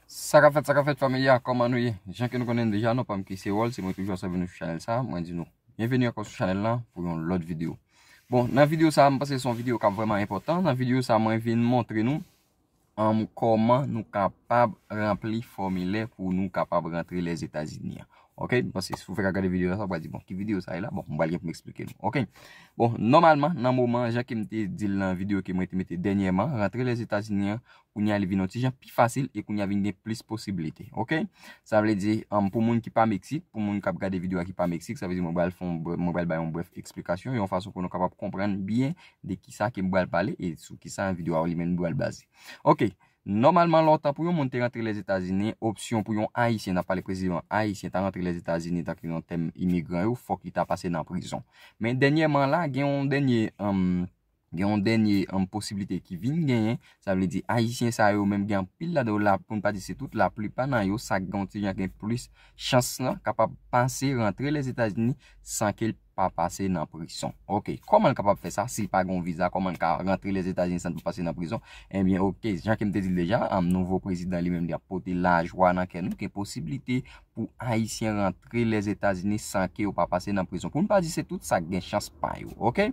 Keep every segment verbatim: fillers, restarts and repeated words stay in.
Sa k ap fèt, sa k ap fèt, fanmi a, kòman nou ye? Jan ke nou konnen deja, non pa m ki se Wòl, se mwen toujou ap sèvi nou sou chanèl sa, mwen di nou byenveni ankò sou chanèl la pou yon lòt videyo. Bon, nan videyo sa, m panse se yon videyo k ap vrèman enpòtan. Nan videyo sa, mwen vin montre nou um, kòman nou kapab ranpli fòmilè pou nou kapab rantre Lèzetazini an. Ok, m panse si w fèk ap gade videyo sa, w pral di, bon, ki videyo sa ye la? Bon, m pral gen pou m eksplike nou. Ok, bon, nòmalman, nan moman, jan ke m te di l nan videyo ke mwen te mete dènyèman, rantre Lèzetazini an, kounye a li vin yon ti jan pi fasil e kounye a vin gen plis posiblite. Ok, sa vle di, um, pou moun ki pa Meksik, pou moun k ap gade videyo a ki pa Meksik, sa vle di mwen pral fè yon bre- mwen pral bay yon brèf eksplikasyon, yon fason pou nou kapab konprann byen de kisa ke m pral pale e sou kisa videyo a li menm li pral baze. Ok, nòmalman lontan pou yon moun te rantre Lèzetazini, opsyon pou yon Ayisyen, n ap pale presizeman Ayisyen, ta rantre Lèzetazini tanke nan tèm imigran yo, fòk li ta pase nan prizon. Men dènyèman la, gen yon dènye, um, gen yon dènye um, posiblite ki vin genyen, sa vle di Ayisyen sa yo menm gen anpil ladan yo la, pou n pa di se tout, laplipa nan yo, sa k gen yon ti jan gen plis chans lan kapab pase rantre Lèzetazini san ke l pa pase nan prizon. Ok, kòman l kapab fè sa si l pa gen yon viza? Kòman l ka rantre Lèzetazini san l pa pase nan prizon? Ebyen, ok, jan ke m te di l deja, um, nouvo prezidan li menm li ap pote lajwa nan kè nou, gen posiblite pou Ayisyen rantre Lèzetazini san ke yo pa pase nan prizon. Pou n pa di se tout, sa k gen chans pa yo. Ok,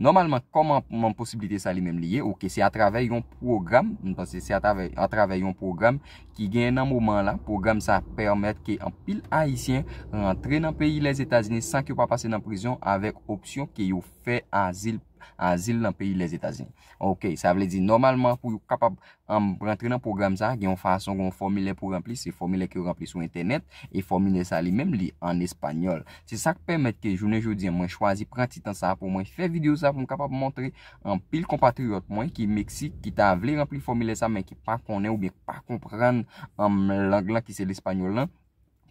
nòmalman, kòman posiblite sa li menm li ye? Ok, se atravè yon pwogram, m panse se atravè, atravè yon pwogram ki gen nan moman la. Pwogram sa pèmèt ke anpil Ayisyen rantre nan peyi Lèzetazini san ke yo pa pase nan prizon, avèk opsyon ke yo fè azil, azil nan peyi Lèzetazini. Ok, sa vle di nòmalman pou yo kapab um, rantre nan pwogram sa, gen yon fason, gen yon fòmilè pou ranpli, se fòmilè ke yo ranpli sou entènèt, e fòmilè sa li menm li an espanyòl. Se sa k pèmèt ke jounen jodi a mwen chwazi pran ti tan sa pou mwen fè videyo sa pou m kapab montre anpil konpatriyòt mwen ki Meksik, ki ta vle ranpli fòmilè sa, men ki pa konnen oubyen pa konprann um, lang lan ki se lespanyòl lan,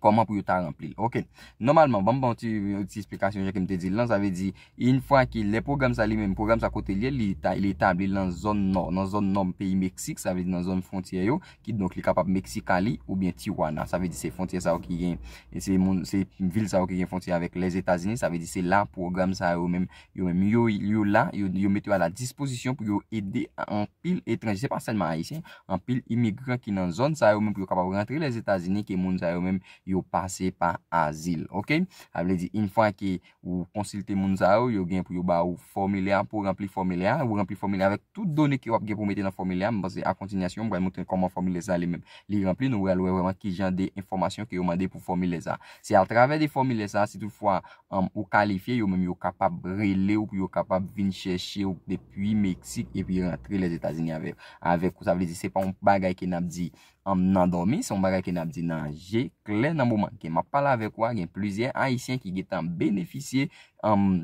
kòman pou yo ta ranpli l. Ok. Nòmalman, ban m ba w ti, yon ti esplikasyon jan ke m te di l lan, sa vle di, yon fwa ke lè pwogram sa li menm, pwogram sa kote l ye, li, ta, li etabli nan zòn nò, nan zòn nò peyi Meksik, sa vle di nan zòn fwontyè yo, kidonk li kapab Mexicali oubyen Tijuana. Sa vle di se fwontyè sa yo ki gen, e se moun, se vil sa yo ki gen fwontyè avèk Lèzetazini, sa vle di se la pwogram sa yo menm, yo menm, yo, yo la, yo, yo mete yo a la dispozisyon pou yo ede anpil etranje, se pa sèlman Ayisyen, anpil imigran ki nan zòn sa yo menm pou yo kapab rantre Lèzetazini, ke moun sa yo menm yo pase pa azil. Ok? Sa vle di, yon fwa ke ou konsilte moun sa yo, yo gen pou yo ba ou fòmilè a, pou ranpli fòmilè a, ou ranpli fòmilè a avèk tout done ke w ap gen pou mete nan fòmilè a. M panse a kontinyasyon, m pral montre kòman fòmilè sa li menm li ranpli, nou pral wè vrèman ki jan de enfòmasyon ke yo mande pou fòmilè sa. Se atravè de fòmilè sa, si toutfwa um, ou kalifye, yo menm yo kapab rele w pou yo kapab vin chèche w depi Meksik epi rantre Lèzetazini avè, avèk ou. Sa vle di se pa yon bagay ke n ap di um, nan dòmi, se yon bagay ke n ap di nan je klè nan moman ke m ap pale avèk ou a, gen plizyè Ayisyen ki gentan benefisye um,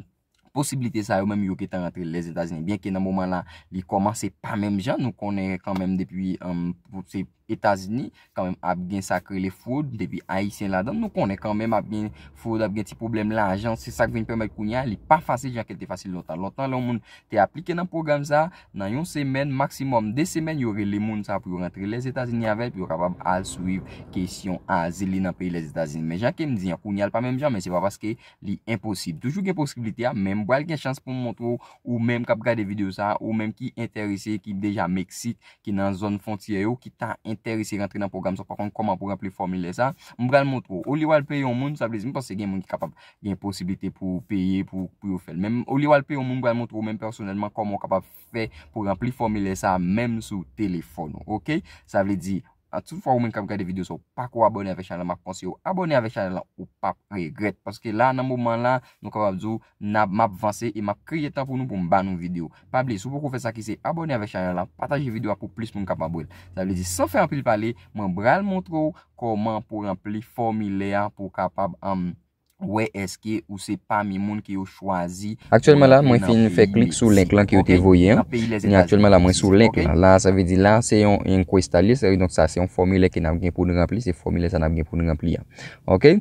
posiblite sa yo menm yo gentan rantre Lèzetazini. Byenke nan moman la, li kòmanse pa menm jan, nou konnen kanmenm depi um, pou se Etazini, kanmenm ap gen sa k rele fwod, depi Ayisyen ladan, nou konnen kanmenm ap gen fwod, ap gen ti pwoblèm lajan, se sa k vin pèmèt kounye a, li pa fasil jan ke l te fasil lontan. Lontan, lè yon moun te aplike nan pwogram sa, nan yon semèn, maksimòm de semèn, yo rele moun sa pou yo rantre Lèzetazini avè l, pou yo kapab al swiv kesyon azil li nan peyi Lèzetazini. Men jan ke m di an, kounye a l pa menm jan, men se pa paske li enposib. Toujou gen posiblite a, men m pral gen chans pou m montre w, ou menm k ap gade videyo sa, ou menm ki enterese, ki deja Meksik, ki nan zòn fwontyè yo, ki ta enterese rantre nan pwogram sa, w pa konn kòman pou ranpli fòmilè sa, m pral montre w. Olye w al peye yon moun, sa vle di, m panse gen moun ki kapab gen posiblite pou peye, pou, pou yo fè l. Men olye w al peye yon moun, m pral montre w menm pèsonèlman kòman w kapab fè pou ranpli fòmilè sa, menm sou telefòn ou. Ok? Sa vle di, a tout fwa ou menm k ap gade videyo sa, ou pako abòne avèk chanèl la, m ap konseye w abòne avèk chanèl la, ou p ap regrèt. Paske la, nan moman la, nou kapab di w, n ap, m ap vanse e m ap kreye tan pou nou pou m ba nou videyo. Pa bliye, si w poko fè sa ki se abòne avèk chanèl la, pataje videyo a pou plis moun kapab wè l. Sa vle di, san fè anpil pale, mwen pral montre w kòman pou ranpli fòmilè a pou w kapab, um, wè èske ou se pami moun ke yo chwazi. Aktyèlman la, mwen fin fè klik sou link lan ke yo te voye an. Kounye a aktyèlman la, mwen sou link lan. La, sa vle di la, se yon encuesta li ye, sa vle di, donk sa se yon fòmilè ke n ap gen pou n ranpli, se fòmilè sa n ap gen pou n ranpli an. Ok?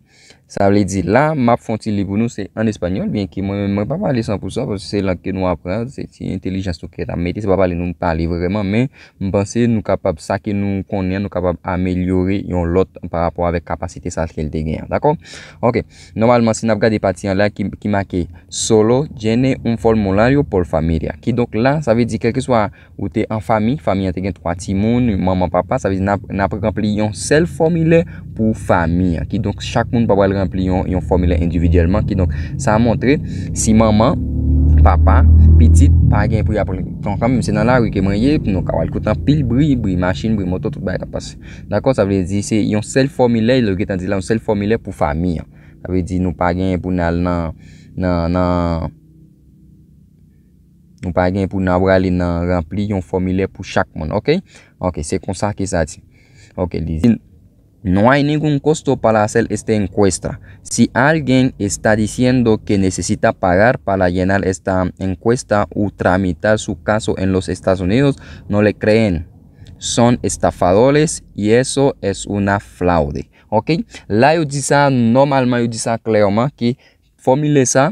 Sa vle di la, m ap fè yon ti li pou nou, se an espanyòl, byenke mwen menm mwen pa pale san pou san, paske se lang ke nou aprann, se ti entelijans nou k ap mete, se pa pale nou pale vrèman, men m panse nou kapab, sa ke nou konnen an, nou kapab amelyore yon lòt pa rapò avèk kapasite sa ke l te gen an. Dakò? Ok. Nòmalman, si n ap gade pati an la ki, ki make solo tiene un formulario por familia. Kidonk la, sa vle di kèlkeswa ou te an fanmi, fanmi an te gen twa timoun, manman, papa, sa vle di n ap, n ap ranpli yon sèl fòmilè pou fanmi an. Kidonk, chak moun pa pral ranpli yon, yon fòmilè endividyèlman. Kidonk, sa montre si manman, papa, pitit pa gen pou y ap, bon, kanmenm, se nan lari ke mwen ye, nou ka al koute anpil bri, bri machin, bri moto, tout bagay k ap pase. Dakò? Sa vle di se yon sèl fòmilè, yo gentan di la, yon sèl fòmilè pou fanmi an. Sa vle di nou pa gen pou n al nan, nan, nan, nou pa gen pou n al prale nan ranpli yon fòmilè pou chak moun, oke? Oke, se konsa ke sa di. Oke, li di, "No hay ningún costo para hacer esta encuesta. Si alguien está diciendo que necesita pagar para llenar esta encuesta u tramitar su caso en los Estados Unidos, no le creen. Son estafadores y eso es una fraude." Oke? La yo di sa, nòmalman yo di sa klèman ke fòmilè sa,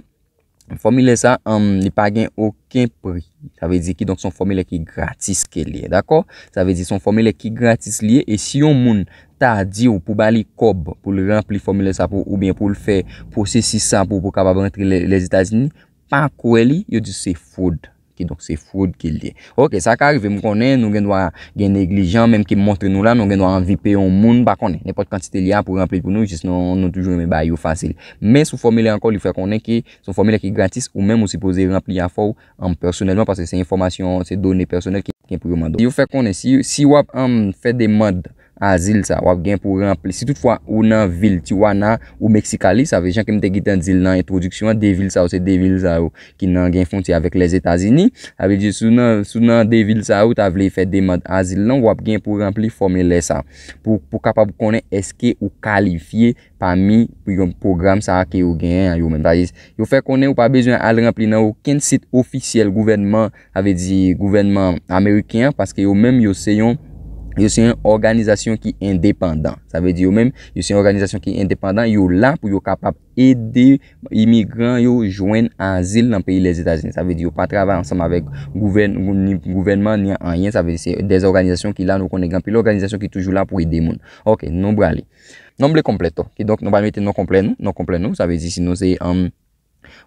fòmilè sa, um, li pa gen okenn pri. Sa vle di kidonk se yon fòmilè ki gratis ke li ye, dakò? Sa vle di se yon fòmilè ki gratis li ye, e si yon moun ta di w pou ba li kòb pou l ranpli fòmilè sa pou, oubyen pou l fè pwosesis sa pou, pou kapab rantre Lè-, Lèzetazini, pa kwè li, yo di se fwod. Kidonk se fwod ke li ye. Oke, sa ka rive, m konnen nou gen dwa gen neglijan, menm ke m montre nou la, nou gen dwa anvi peye yon moun, pa konnen, nenpòt kantite li a pou ranpli pou nou, jis nou, nou toujou renmen bay yo fasil. Men sou fòmilè ankò, li fè konnen ke se yon fòmilè ki gratis, ou menm ou sipoze ranpli afè w, um, pèsonèlman, paske se enfòmasyon, se done pèsonèl ki gen pou yo mande w. Yo fè konnen si, si w ap, um, fè demann azil sa, w ap gen pou ranpli. Si toutfwa ou nan vil Tijuana ou Mexicali, sa vle jan ke m te gentan di l nan entwodiksyon an, de vil sa yo, se de vil sa yo ki nan gen fwontyè avèk Lèzetazini. Sa vle di si w nan, si w nan de vil sa yo, ou ta vle fè demann azil lan, w ap gen pou ranpli fòmilè sa pou, pou kapab konnen èske ou kalifye pami yon pwogram sa a ke yo genyen an yo menm. Sa vle di, yo fè konnen ou pa bezwen al ranpli nan okenn sit ofisyèl gouvènman, sa vle di gouvènman ameriken an, paske yo menm yo se yon, yo se yon òganizasyon ki endepandan. Sa vle di yo menm, yo se yon òganizasyon ki endepandan, yo la pou yo kapab ede imigran yo jwenn azil nan peyi Lèzetazini. Sa vle di yo pa travay ansanm avèk gouvèn-, ni gouvènman, ni anyen. Sa vle di se de òganizasyon ki la, nou konnen gen anpil òganizasyon ki toujou la pou ede moun. Oke, nou prale. Nombre completo. Kidonk, nou pral mete non konplè nou, non konplè nou. Sa vle di si nou se, um,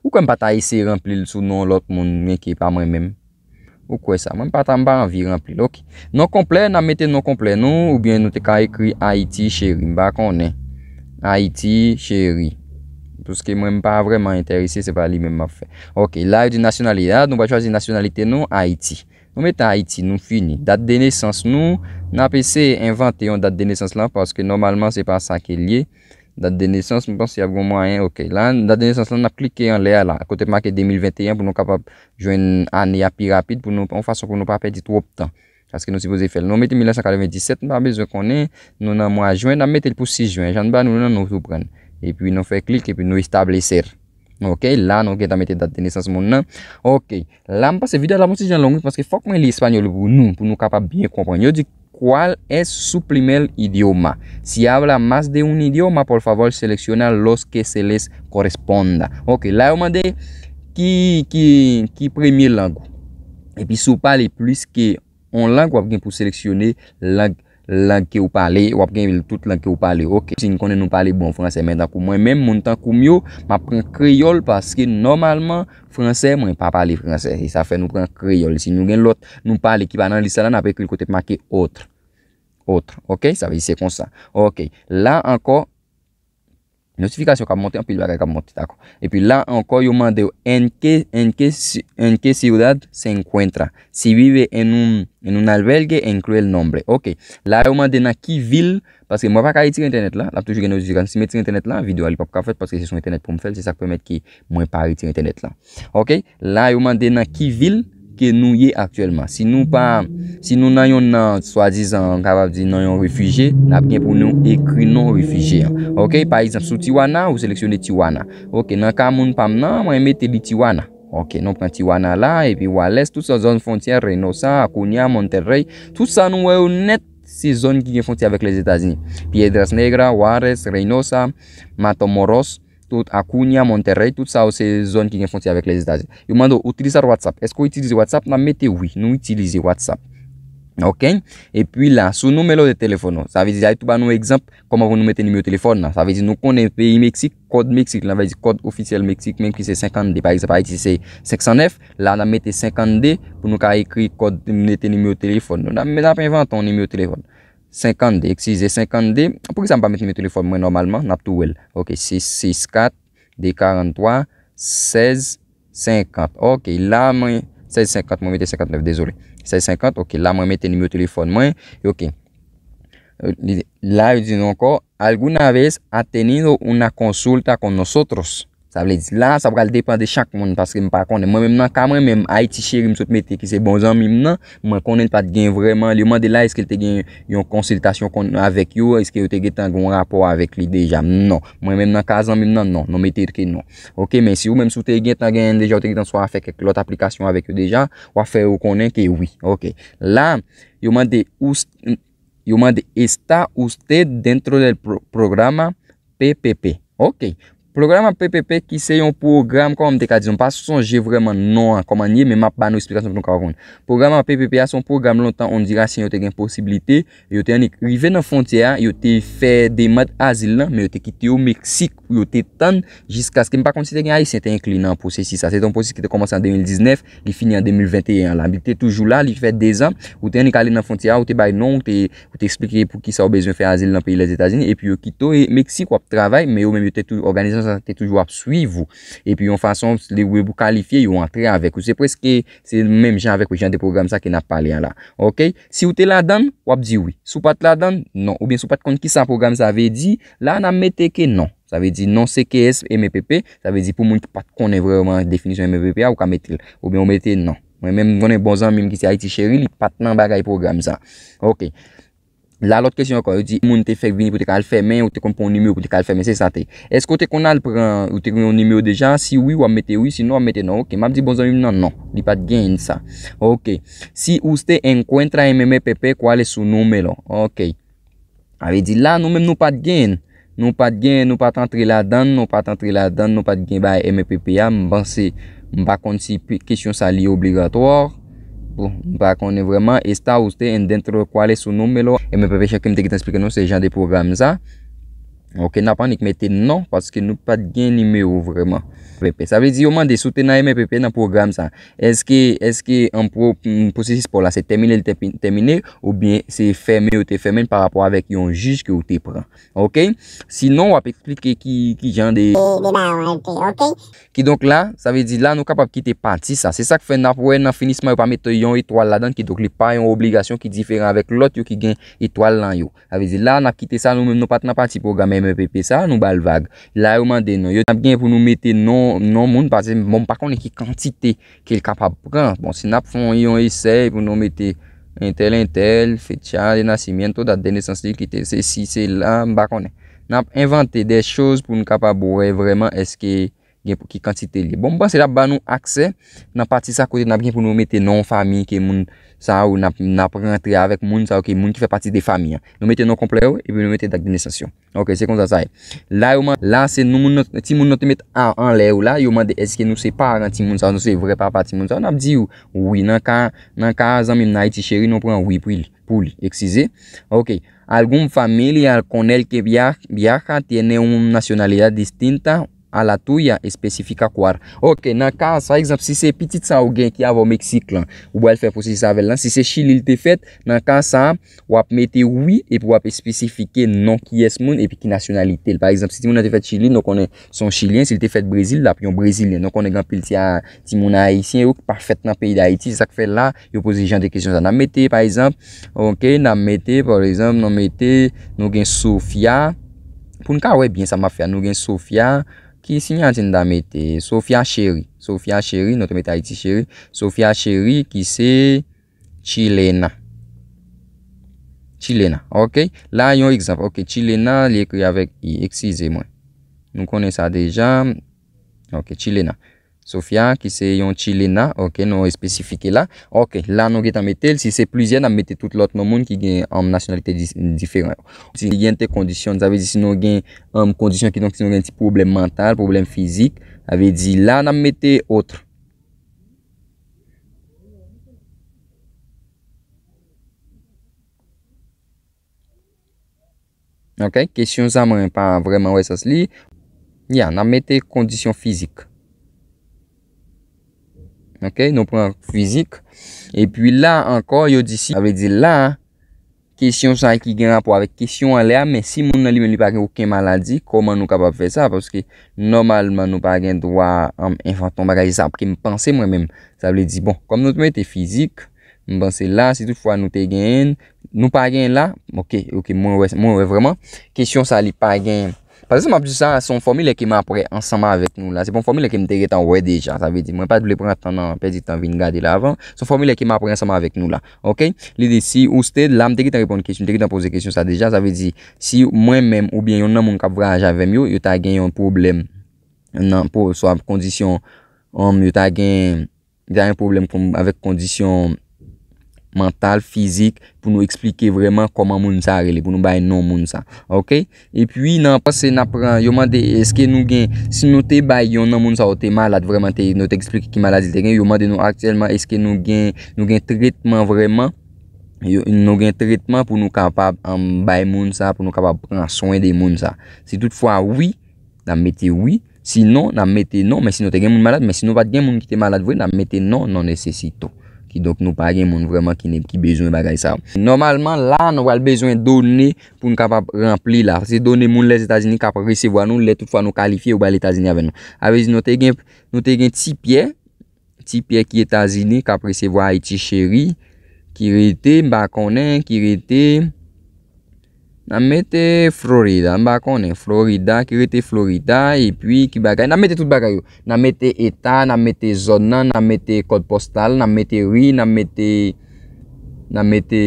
ou kwè m pa ta eseye ranpli l sou non lòt moun, men ke pa mwen menm. Ou kwè sa? Mwen m pa ta, m pa anvi ranpli l, oke. Non konplè, n ap mete non konplè nou, oubyen nou te ka ekri Ayiti cheri, m pa konnen. Ayiti cheri. Paske mwen m pa vrèman enterese, se pa li menm m ap fè. Oke, la yo di nasyonalite, nou pral chwazi nasyonalite nou, Ayiti. Nou mete Ayiti, nou fini. Dat de nesans nou, n ap eseye envante yon dat de nesans lan, paske nòmalman se pa sa ke l ye. Dat de nesans, m panse y ap gen mwayen, oke. La, dat de nesans lan, n ap klike anlè a la, kote make de mil venteyen pou nou kapab jwenn ane a pi rapid, pou nou, yon fason pou nou pa pèdi twòp tan. Paske nou sipoze fè l. Nou mete mil nèf san katrevenndisèt, m pa bezwen konnen, nou nan mwa jen, n ap mete l pou sis jen. Jan n ba nou nan, nou tou pran. Epi nou fè klik, epi nou establece. Oke, la nou gentan mete dat de nesans moun nan. Oke, la m panse videyo la yon ti jan long wi, paske fòk mwen li espanyòl pou nou, pou nou kapab byen konprann. Yo di, "¿Cuál es su primer idioma? Si habla más de un idioma, por favor, selecciona los que se les corresponda." Oke, la yo mande ki, ki, ki premye lang ou. Epi si w pale plis ke yon lang, w ap gen pou seleksyone lang, lang ke w pale, w ap gen tout lang ke w pale. Oke. Si n konnen nou pale bon fransè, men tankou mwen menm, moun tankou m yo, m ap pran kreyòl paske nòmalman, fransè, mwen pa pale fransè. E sa fè nou pran kreyòl. Si nou gen lòt, nou pale ki pa nan lis la, n ap ekri l kote make autre. Autre. Oke? Sa vle di se konsa. Oke. La ankò, notifikasyon k ap monte, anpil bagay k ap monte, dakò. Epi la ankò, yo mande w, "¿En qué, en qué ci-, en qué ciudad se encuentra? Si vive en un, en un albergue, incluye el nombre." Oke. La yo mande nan ki vil, paske mwen pa ka retire entènèt la, l ap toujou gen notifikasyon. Si m retire entènèt la, videyo a li p ap ka fèt paske se sou entènèt pou m fè l, se sa k pèmèt ke mwen pa retire entènèt la. Oke? La yo mande nan ki vil ke nou ye aktyèlman. Si nou pa, si nou nan yon nan, swadizan, m kapab di nan yon refijye, n ap gen pou nou ekri non refijye an. Oke? Pa egzanp, sou Tijuana, ou seleksyone Tijuana. Oke, nan ka moun pa m nan, mwen mete li Tijuana. Oke, nou pran Tijuana la, epi Juárez, tout sa zòn fwontyè, Reynosa, Acuña, Monterrey, tout sa nou wè yo nèt, se zòn ki gen fwontyè avèk Lèzetazini. Piedras Negras, Juárez, Reynosa, Matamoros, tout Acuña, Monterrey, tout sa yo se zòn ki gen fwontyè avèk Lèzetazini. Yo mande w, "Utilizar WhatsApp?" Èske w itilize WhatsApp? N ap mete wi, nou itilize WhatsApp. Ok? Epi la, sou nimewo de telefòn ou. Sa vle di, ay tou ba nou egzanp kòman pou nou mete nimewo telefòn nan. Sa vle di, nou konnen peyi Meksik, kòd Meksik la, vle di kòd ofisyèl Meksik menm ki se senkannde. Pa egzanp, Ayiti se senk san nèf, la n ap mete senkannde pou nou ka ekri kòd, mete nimewo telefòn nou. N ap, n ap envante yon nimewo telefòn. Senkannde, eskize, senkannde. Poukisa m pa met nimewo telefòn mwen nòmalman? N ap tou wè l. Ok, sis sis kat, de karanntwa, sèz senkant. Ok, la mwen, sèz senkant, mwen mete senkantnèf, dezole. Sèz senkant, ok, la mwen mete nimewo telefòn mwen. Ok. La yo di nou ankò, alguna vez ha tenido una consulta con nosotros. Sa vle di la, sa pral depann de chak moun, paske m pa konnen. Mwen menm nan ka mwen menm, Ayiti Cheri m sot mete ki se bon zanmi m nan, mwen konnen l pa t gen vrèman, li mande la èske l te gen yon konsiltasyon kon, avèk yo, èske yo te gentan gen yon rapò avèk li deja. Non. Mwen menm nan ka zanmi m nan, non. Non, mete ke non. Ok, men si ou menm si w te gentan genyen deja, ou te gentan swa fè kèk lòt aplikasyon avèk yo deja, w ap fè yo konnen ke wi. Ok. La, yo mande, us- yo mande, ¿Está usted dentro del pro- programa P P P? Ok. Pwogram P P P ki se yon pwogram, kòman m te ka di, m pa sonje vrèman non an kòman l ye, men m ap ba nou esplikasyon pou nou ka konprann. Pwogram P P P a se yon pwogram lontan, on dira si yo te gen posiblite, yo te annik rive nan fwontyè a, yo te fè demann azil lan, men yo te kite yo Meksik pou yo te tann jiskaske, m pa konn si te gen Ayisyen te enkli nan pwosesis sa. Se te yon pwosesis ki te kòmanse an de mil diznèf, li fini an de mil venteyen la. Li te toujou la, li fè dezan, ou te annik ale nan fwontyè a, ou te bay non, ou te ou te eksplike poukisa w bezwen fè azil nan peyi Lèzetazini, epi yo kite w, e Meksik w ap travay, men yo menm yo te tou, òganizasyon sa te toujou ap swiv ou. Epi yon fason, li, pou kalifye, yo antre avèk ou. Se prèske, se menm jan avèk jan de pwogram sa ke n ap pale a la. Ok? Si w te ladan l, w ap di wi. Si w pa t ladan l, non. Oubyen si w pa t konn kisa pwogram sa vle di, la n ap mete ke non. Sa vle di non C K S M P P, sa vle di pou moun ki pa t konnen vrèman definisyon M P P a, ou ka mete l. Oubyen ou mete non. Mwen menm, m konnen bon zanmi m ki se Ayiti Cheri, li pa t nan bagay pwogram sa. Ok. La, lòt kesyon ankò, yo di, moun te fèk vini pou te ka al fèmen, ou te konn pran yon nimewo pou te ka al fèmen, se sa te. Èske ou te konn al pran, ou te gen yon nimewo deja? Si wi, w ap mete wi, sinon w ap mete non. Ok, m ap di bon zanmi m nan, non, li pa t genyen sa. Ok. Si usted encuentra M M P P, ¿cuál es su número? Ok. Sa vle di la, nou menm nou pa t genyen. Nou pa t gen, nou pa t antre ladan l, nou pa t antre ladan l, nou pa t gen bay M P P a, m panse, m pa konn si pe- kesyon sa li obligatwa. Bon, m pa konnen vrèman. Está usted en dentro de cuál es su número? M P P chan ke m te gentan eksplike nou, se jan de pwogram sa. Ok, n ap annik mete non, paske nou pa t gen nimewo vrèman. M P P. Sa vle di yo mande si w te nan M P P nan pwogram sa. Èske, èske an pwo- m, pwosesis pa w la se tèmine l te pi- tèmine, oubyen se fèmen yo te fèmen l pa rapò avèk yon jij ke w te pran? Ok? Sinon, w ap eksplike ki, ki jan de. De, de bagay w te, ok? Kidonk la, sa vle di la, nou kapab kite pati sa. Se sa k fè n ap wè nan finisman yo pa mete yon etwal ladan l, kidonk li pa yon obligasyon ki diferan avèk lòt yo ki gen etwal nan yo. Sa vle di la, n ap kite sa, nou menm nou pa t nan pati pwogram M P P sa, nou ba l vag. La, yo mande non. Yo t ap gen pou nou mete non, non moun, paske bon, m pa konnen ki kantite ke l kapab pran. Bon, si n ap fè yon, yon esèy pou nou mete entèl, entèl, fecha de nasimiento, dat de nesans li, ki te sesi, sela, m pa konnen. N ap envante de choz pou n kapab wè vrèman èske gen pou ki kantite li ye. Bon, m panse l ap ba nou aksè nan pati sa kote n ap gen pou nou mete non fanmi ke moun sa yo n ap, n ap rantre avèk moun sa yo ke moun ki fè pati de fanmi an. Nou mete non konplè yo, epi nou mete dat de nesans yo. Ok, se konsa sa ye. La, yo man-, la, se nou moun nan, timoun nan te met a anlè yo la. Yo mande èske nou se paran timoun sa yo, nou se vrè papa timoun sa yo. N ap di yo, wi, nan ka, nan ka zanmi m nan Ayiti Cheri, nou pran wi pou li, pou li, eskize. Ok. Algún familiar con el que via- viaja tiene una nacionalidad distinta a la tuya, espesifika cuál. Ok, nan ka sa, egzanp, si se pitit sa ou gen ki avè w Meksik lan, ou pral fè pwosesis avè l lan, si se Chili l te fèt, nan ka sa, w ap mete wi, epi w ap espesifike non kiyès moun, epi ki nasyonalite l. Pa egzanp, si timoun nan te fèt Chili, nou konnen se yon Chilyen, si l te fèt Brezil, l ap yon Brezilyen. Nou konnen gen anpil ti a- timoun ayisyen yo ki pa fèt nan peyi Dayiti, se sa k fè la, yo poze jan de kesyon sa. N ap mete, pa egzanp, ok, n ap mete, pa egzanp, nou mete, nou gen Sofia. Pou n ka wè byen sa m ap fè a, nou gen Sofia, ki siyati n ta mete? Sofia Cheri. Sofia Cheri, nou te mete Ayiti Cheri. Sofia Cheri, ki se Chilena. Chilena, ok? La, yon egzanp, ok, Chilena, li ekri avèk i, eskize mwen. Nou konnen sa deja. Ok, Chilena. Sofia, ki se yon Chilena, ok, nou espesifike la. Ok, la nou gentan mete l. Si se plizyè, n ap mete tout lòt non moun ki gen, um, nasyonalite di- diferan yo. Si gen te kondisyon, sa vle di si nou gen, um, kondisyon ki, donk, si nou gen ti pwoblèm mantal, pwoblèm fizik, sa vle di la, n ap mete autre. Ok, kesyon sa mwen pa vrèman wè sans li. Ya, n ap mete kondisyon fizik. Ok, nou pran fizik. Epi la ankò, yo di si, sa vle di la, kesyon sa ki gen rapò avèk kesyon anlè a, men si moun nan li menm li pa gen okenn maladi, kòman nou kapab fè sa? Paske nòmalman nou pa gen dwa, um, envante yon bagay sa ke m panse mwen menm. Sa vle di, bon, kòm nou te mete fizik, m panse la, si toutfwa nou te genyen, nou pa genyen la, ok, ok, mwen wè, mwen wè vrèman, kesyon sa li pa gen. Paske sa m ap di sa, se yon fòmilè ke m ap wè ansanm avèk nou la. Se pa yon fòmilè ke m te gentan wè deja. Sa vle di, mwen pa t vle pran tan nan, pèdi tan vin gade la avan. Se yon fòmilè ke m ap wè ansanm avèk nou la. Ok? Li di, si usted, la m te gentan reponn kesyon, m te gentan poze kesyon sa deja. Sa vle di, si mwen menm oubyen yon nan moun k ap vwayaje avè m yo, yo ta gen yon pwoblèm nan, po, swa kondisyon, um, yo ta gen, yo ta gen pwoblèm kon, avèk kondisyon mantal, fizik, pou nou eksplike vrèman kòman moun sa rele, pou nou bay non moun sa. Ok? Epi, nan panse n ap pran, yo mande, èske nou gen, si nou te bay yon nan moun sa yo te malad, vrèman, te, nou te eksplike ki maladi l te gen, yo mande nou aktyèlman, èske nou gen, nou gen tretman vrèman, yo, nou gen tretman pou nou kapab, um, bay moun sa, pou nou kapab pran swen de moun sa. Si toutfwa wi, n ap mete wi. Sinon, n ap mete non. Men si nou te gen moun malad, men si nou pa t gen moun ki te malad vre, n ap mete non, non necesito. Kidonk, nou pa gen moun vrèman ki, ne, ki bezwen bagay sa yo. Nòmalman, la, nou pral bezwen done pou n kapab ranpli la. Se done moun Lèzetazini k ap resevwa nou, lè toutfwa nou kalifye, yo bay Lèzetazini avè nou. Sa vle di, nou te gen, nou te gen Ti Pyè, Ti Pyè ki Etazini, k ap resevwa Ayiti Cheri, ki rete, m pa konnen, ki rete, n ap mete Florida, m pa konnen, Florida, ki rete Florida, epi ki bagay, n ap mete tout bagay yo. N ap mete eta, n ap mete zòn nan, n ap mete kòd pòstal, n ap mete ri, n ap mete, n ap mete,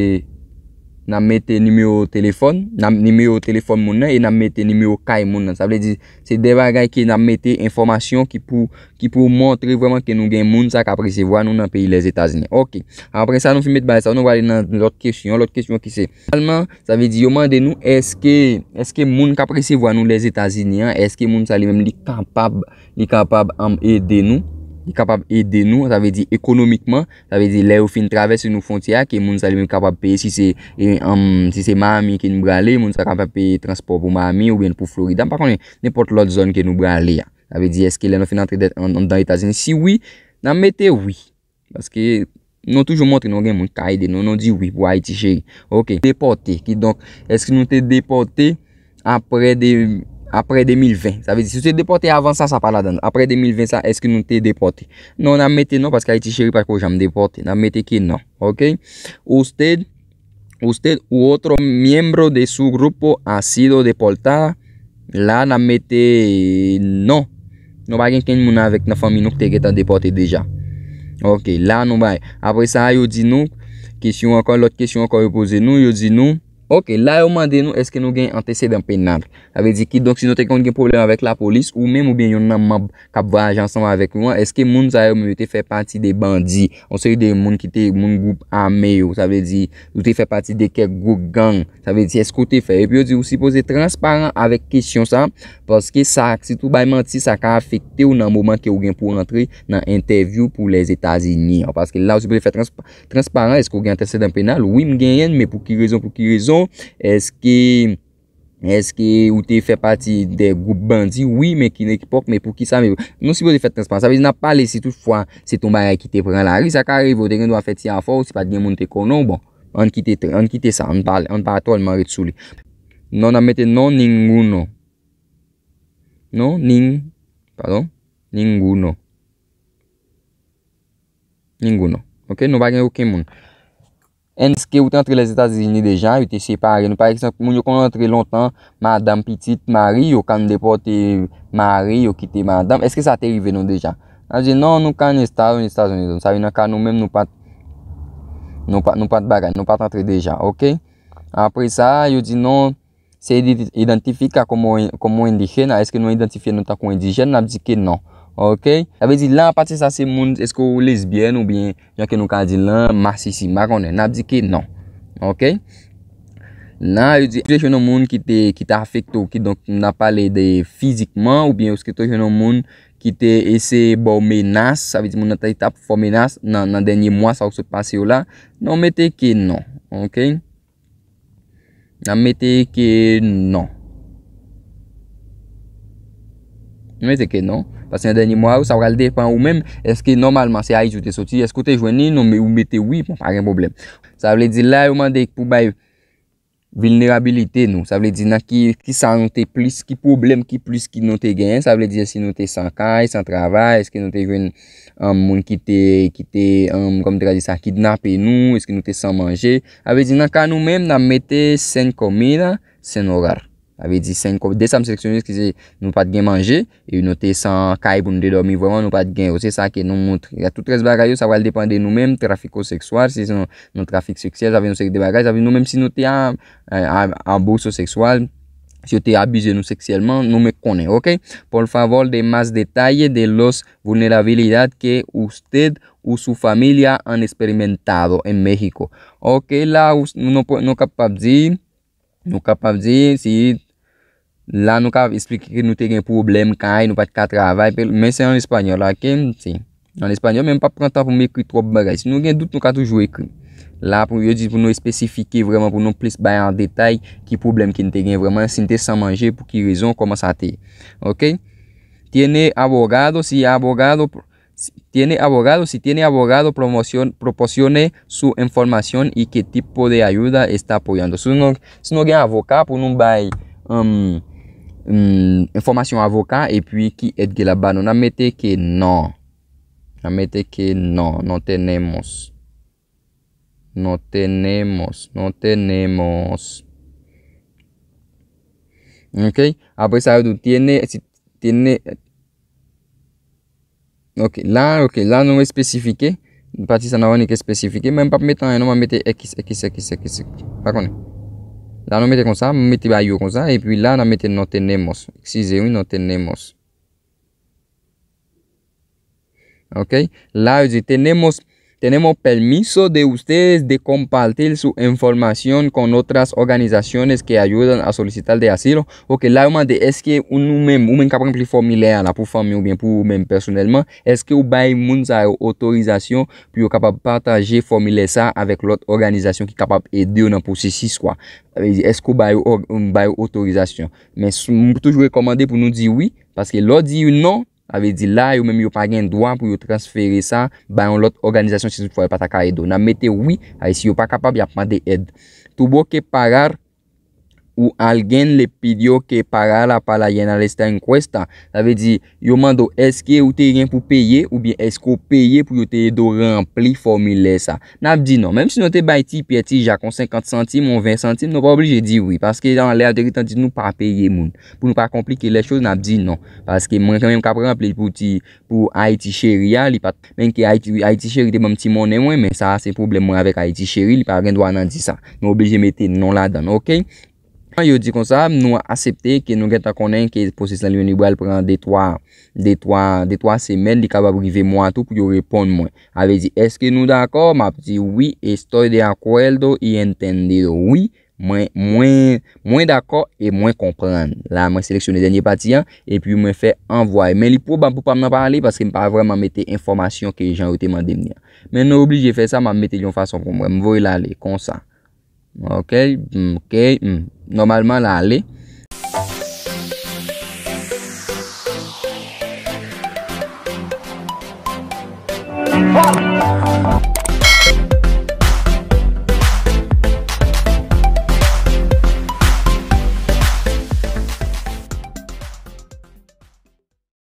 n ap mete nimewo telefòn, n ap, nimewo telefòn moun nan, e n ap mete nimewo kay moun nan. Sa vle di, se de bagay ke n ap mete enfòmasyon ki pou, ki pou montre vrèman ke nou gen moun sa k ap resevwa nou nan peyi Lèzetazini. Ok. Apre sa, nou fin met bagay sa, nou prale nan lòt kesyon, lòt kesyon ki se, finalman, sa vle di, yo mande nou, èske, èske moun k ap resevwa nou Lèzetazini an, èske moun sa li menm li kapab, li kapab, um, ede nou, li kapab ede nou, sa vle di ekonomikman, sa vle di lè yo fin travèse nou fwontyè a, ke moun sa li menm kapab peye, si se, e, um, si se Miami ke nou prale, moun sa kapab peye transpò pou Miami oubyen pou Florida, m pa konnen, nenpòt lòt zòn ke nou prale a. Sa vle di, èske lè nou fin antre dè, an, anndan Etazini, si wi, n ap mete wi. Paske nou toujou montre nou gen moun k ka ede nou, nou di wi pou Ayiti Cheri. Ok, depòte. Kidonk, èske nou te depòte apre de, apre de mil ven? Sa vle di, si w te depòte avan sa, sa pa ladan l. Apre de mil ven sa, èske nou te depòte? Non, n ap mete non, paske Ayiti Cheri pa ko janm depòte. N ap mete ke non. Ok? Usted, usted u otro miembro de su grupo ha sido deportada. La, n ap mete non. Nou pa gen kenn moun avèk nan fanmi nou ki te gentan depòte deja. Ok, la nou bay. Apre sa, yo di nou, kesyon ankò, lòt kesyon ankò yo poze nou, yo di nou, ok, la yo mande nou, èske nou gen antesedan penal? Sa vle di, kidonk, si nou te konn gen pwoblèm avèk lapolis, ou menm oubyen yon nan manm k ap vwayaje ansanm avèk nou an, èske moun sa yo menm yo te fè pati de bandi, yon seri de moun ki te, moun gwoup ame yo, sa vle di, ou te fè pati de kèk gwoup gang, sa vle di, èske ou te fè? Epi yo di, ou sipoze transparan avèk kesyon sa, paske sa, si tou bay manti, sa ka afekte w nan moman ke ou gen pou w rantre nan entèvyou pou Lèzetazini an. Paske la, ou sipoze fè trans-, transparan, èske ou gen antesedan penal? Wi, m genyen l, men pou ki rezon, pou ki rezon? Èske Èske ou te fè pati de gwoup bandi? Wi, men ki epòk, men poukisa? Men nou sipoze fè transparan. Sa vle di n ap pale si toutfwa se t on bagay ki te pran lari, sa ka rive ou te gen dwa fè ti afè w, si pa t gen moun te konnen w, bon, ann kite, ann kite sa, ann pa, ann pa tèlman ret sou li. Non, n ap mete non, ninguno. Non, nin, padon, ninguno. Ninguno. Ok, nou pa gen okenn moun. Èske ou te antre Lèzetazini deja? Yo te separe nou. Pa egzanp, moun yo konn antre lontan, madanm, pitit, mari, yo konn depòte mari, yo kite madanm. Èske sa te rive nou deja? N ap di, non, nunca han estado en Estados Unidos. Sa vle nan ka nou menm, nou pa t, nou pa, nou pa t bagay, nou pa t antre deja, ok? Apre sa, yo di, non, se ide-, identifica como, como indígena, èske nou idantifye nou tankou endijèn? N ap di ke non. Ok? Sa vle di, la, apati sa, se moun, èske ou lesbyèn oubyen, jan ke nou ka di l lan, masisi, m pa konnen. N ap di ke non. Ok? La, yo di, èske te jwenn yon moun ki te, ki te afekte w, kidonk, n ap pale de fizikman, oubyen èske te jwenn yon moun ki te eseye ba w menas, sa vle di moun nan te, te ap fè w menas nan, nan dènye mwa sa w sot pase yo la, non, mete ke non. Ok? N ap mete ke non. Nou mete ke non. Paske nan dènye mwa yo, sa pral depann ou menm. Èske nòmalman se Ayiti ou te soti? Èske ou te jwenn li? Non, men ou mete wi, bon, pa gen pwoblèm. Sa vle di la, yo mande pou bay vilnerabilite nou. Sa vle di nan ki, ki sa nou te plis, ki pwoblèm ki plis ki nou te genyen. Sa vle di si nou te san kay, san travay, èske nou te jwenn um, moun ki te, ki te um, kòm te ka di sa, kidnape nou, èske nou te san manje. Sa vle di nan ka nou menm, n ap mete sen comida, sen hogar. Sa vle di sen ko-, de sa m seleksyone, eskize, nou pa t gen manje, e nou te san kay pou nou te dòmi vrèman, nou pa t gen yo. Se sa ke nou montre. Tout rès bagay yo, sa pral depann de nou menm, trafiko sekswal, si se yon, yon trafik seksyèl, sa vle yon seri de bagay, sa vle nou menm si nou te a, a, a, abuso sekswal, si yo te abize nou seksyèlman, nou mèt konnen, ok? Por favor, de más detalle de los vulnerabilidad que usted o su familia han experimentado en México. Ok, la ou, nou, nou kapab di, nou kapab di, si la nou ka eksplike ke nou te gen pwoblèm kay, nou pa t ka travay, pe-, men se an espanyòl, ok? Si. An espanyòl, men m p ap pran tan pou m ekri twòp bagay. Si nou gen dout, nou ka toujou ekri. La, pou yo di pou nou espesifike vrèman, pou nou plis bay an detay ki pwoblèm ke n te gen vrèman, si n te san manje, pou ki rezon, kòman sa te ye. Ok? Tiene abogado, si abogado, si tiene abogado, si tiene abogado, promoción, proporcione su información y qué tipo de ayuda está apoyando. Si nou, si nou gen avoka pou nou bay, um, um, enfòmasyon avoka, epi ki èd ke l ap ba nou, n ap mete ke non. N ap mete ke non, no tenemos. No tenemos, no tenemos. Ok? Apre sa, yo di, tiene, si, tiene, ok, la, ok, la nou espesifike. Pati sa nou annik espesifike, men m p ap mete anyen, non, m ap mete X, X, X, X. Pa konnen. La nou mete konsa, m mete ba yo konsa, epi la nou mete no tenemos. Eskize, wi, no tenemos. Ok? La, yo di, tenemos, tenemos permiso de ustedes de compartir su información con otras organizaciones que ayudan a solicitar de asilo. Ok, la, yo mande, èske ou nou menm, ou menm k ap ranpli fòmilè a la pou fanmi oubyen pou ou menm pèsonèlman, èske ou bay moun sa yo otorizasyon pou yo kapab pataje fòmilè sa avèk lòt òganizasyon ki kapab ede yo nan pwosesis, kwa? Sa vle di, èske ou bay yo, bay yo otorizasyon? Men sou, m toujou rekòmande pou nou di wi, paske lè w di non, sa vle di la, yo menm yo pa gen dwa pou yo transfere sa bay yon lòt òganizasyon si toutfwa yo pa ta ka ede w. N ap mete wi, a, si yo pa kapab, y ap mande èd. Tuvo que pagar o alguien le pidió que pagara para llenar esta encuesta. Sa vle di, yo mande w, èske ou te gen pou peye, oubyen èske w peye pou yo te ede w ranpli fòmilè sa? N ap di non. Menm si nou te bay Ti Pyè, Ti Jak, yon senkant santim, yon ven santim, nou pa oblije di wi, paske anlè a, yo te gentan di nou pa peye moun. Pou nou pa konplike lè choz, n ap di non. Paske mwen, kanmenm, k ap ranpli l pou ti, pou Ayiti Cheri a, li pa t, men ke Ayiti, Ayiti Cheri te ban m ti monnen mwen, men sa a se pwoblèm mwen avèk Ayiti Cheri, li pa gen dwa nan di sa. Nou oblije mete non ladan l, ok? Yo di konsa, nou aksepte ke nou gentan konnen ke pwosesis lan li menm li pral pran de twa, de twa, de twa semèn, li kapab rive mwa tou pou yo reponn mwen. Sa vle di, èske nou dakò? M ap di wi, estoy de acuerdo y entendido. Wi, mwen, mwen, mwen dakò e mwen konprann. La, mwen seleksyone dènye pati an, epi mwen fè anvwaye. Men li pwobab pou pa m nan pa ale, paske m pa vrèman mete enfòmasyon ke jan yo te mande m li an. Men nou oblije fè sa, m ap mete l yon fason pou mwen. M voye l ale, konsa. Ok, ok, hmm. Nòmalman, l ale.